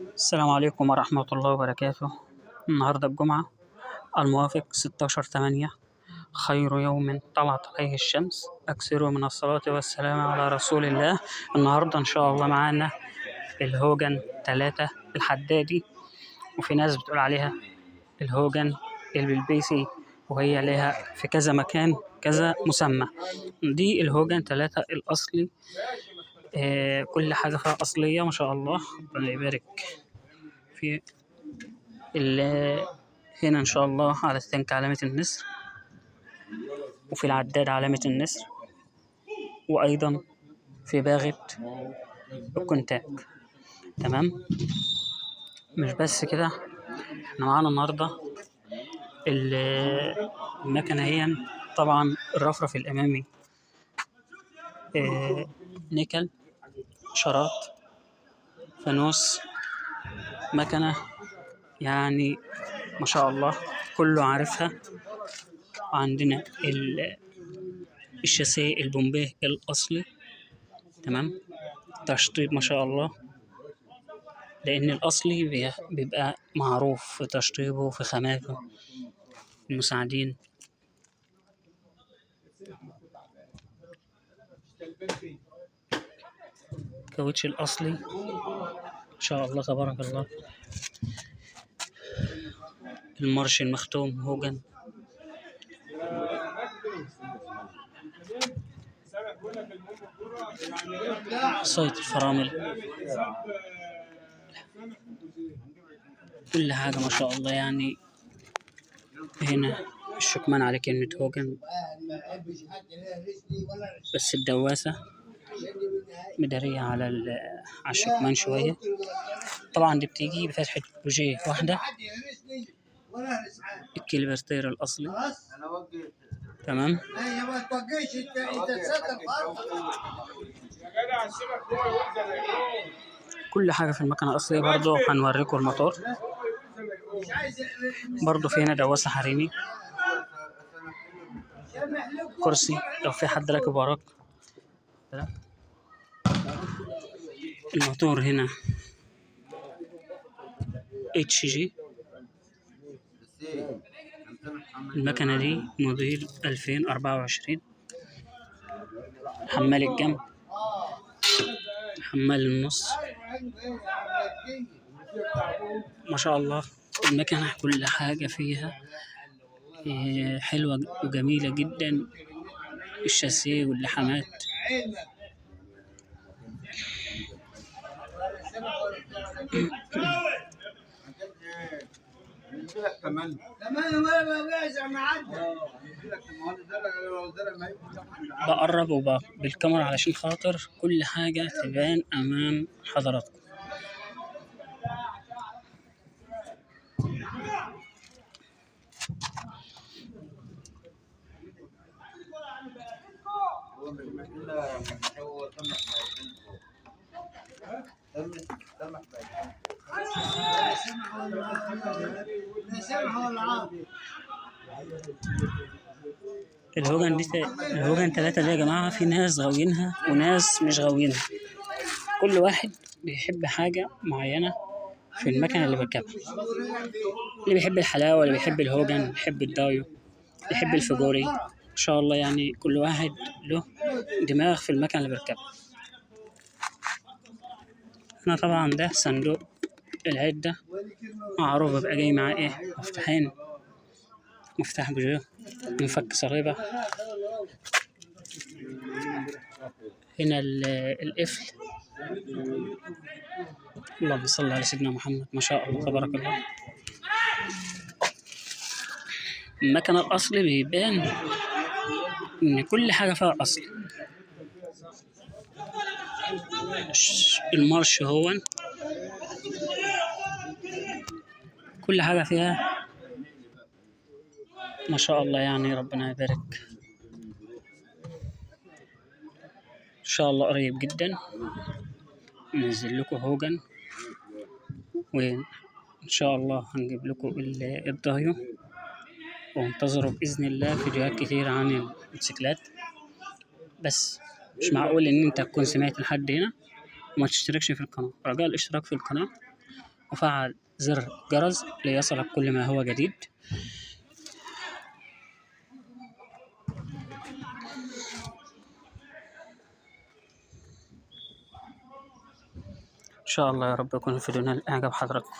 السلام عليكم ورحمة الله وبركاته. النهاردة الجمعة الموافق 16/8، خير يوم طلعت عليه الشمس. أكثروا من الصلاة والسلام على رسول الله. النهاردة إن شاء الله معانا الهوجن 3 الحدادي، وفي ناس بتقول عليها الهوجن البلبيسي، وهي لها في كذا مكان كذا مسمى. دي الهوجن 3 الأصلي، كل حاجة فيها أصلية ما شاء الله، ربنا يبارك في هنا إن شاء الله. على التانك علامة النسر، وفي العداد علامة النسر، وأيضا في باغة الكونتاك. تمام. مش بس كده، احنا معانا النهارده المكنة هي طبعا الرفرف الأمامي، نيكل، شراط، فانوس، مكنة يعني ما شاء الله كله عارفها. وعندنا الشاسيه البومبيه الأصلي، تمام، تشطيب ما شاء الله، لأن الأصلي بيبقى معروف في تشطيبه وفي خاماته. المساعدين كاوتش الأصلي إن شاء الله تبارك الله. المارش المختوم هوجن. صيد الفرامل، كل حاجة ما شاء الله. يعني هنا الشكمان على كلمة هوجن، بس الدواسة مدارية على الشكمان شوية. طبعا دي بتيجي بفتحة بوجيه واحدة، الكليبرتير الأصلي، تمام. كل حاجة في المكنة الأصلية. برضو هنوريكم الموتور. برضو في هنا دواسة حريمي، كرسي لو في حد راكب وراك. الموتور هنا HG. المكنة دي موديل 2024. حمال الجنب، حمال النص، ما شاء الله. المكنة كل حاجة فيها حلوة وجميلة جدا. الشاسيه واللحامات. بقرب بالكاميرا علشان خاطر كل حاجة تبان أمام حضراتكم. الهوجن دي الهوجن 3 دي يا جماعة في ناس غاويينها وناس مش غاويينها. كل واحد بيحب حاجة معينة في المكنة اللي بيركبها. اللي بيحب الحلاوة، اللي بيحب الهوجن، اللي بيحب الدايو، اللي بيحب الفجوري. إن شاء الله يعني كل واحد له دماغ في المكنة اللي بيركبها. هنا طبعا ده صندوق العدة معروف، بيبقى جاي معاه ايه؟ مفتاحين، مفتاح بوجيه، مفك صليبة. هنا القفل. اللهم صل على سيدنا محمد، ما شاء الله تبارك الله. المكنة الأصلي بيبان إن كل حاجة فيها أصل. المارش هو كل حاجة فيها ما شاء الله، يعني ربنا يبارك. إن شاء الله قريب جدا ننزل لكم هوجن، وإن شاء الله هنجيب لكم الدايو. وانتظروا بإذن الله فيديوهات كتير عن الموتوسيكلات. بس مش معقول إن أنت تكون سمعت لحد هنا وما تشتركش في القناة. رجاء الاشتراك في القناة وفعل زر الجرس ليصلك كل ما هو جديد. إن شاء الله يا رب يكون الفيديو نال إعجاب حضراتكم.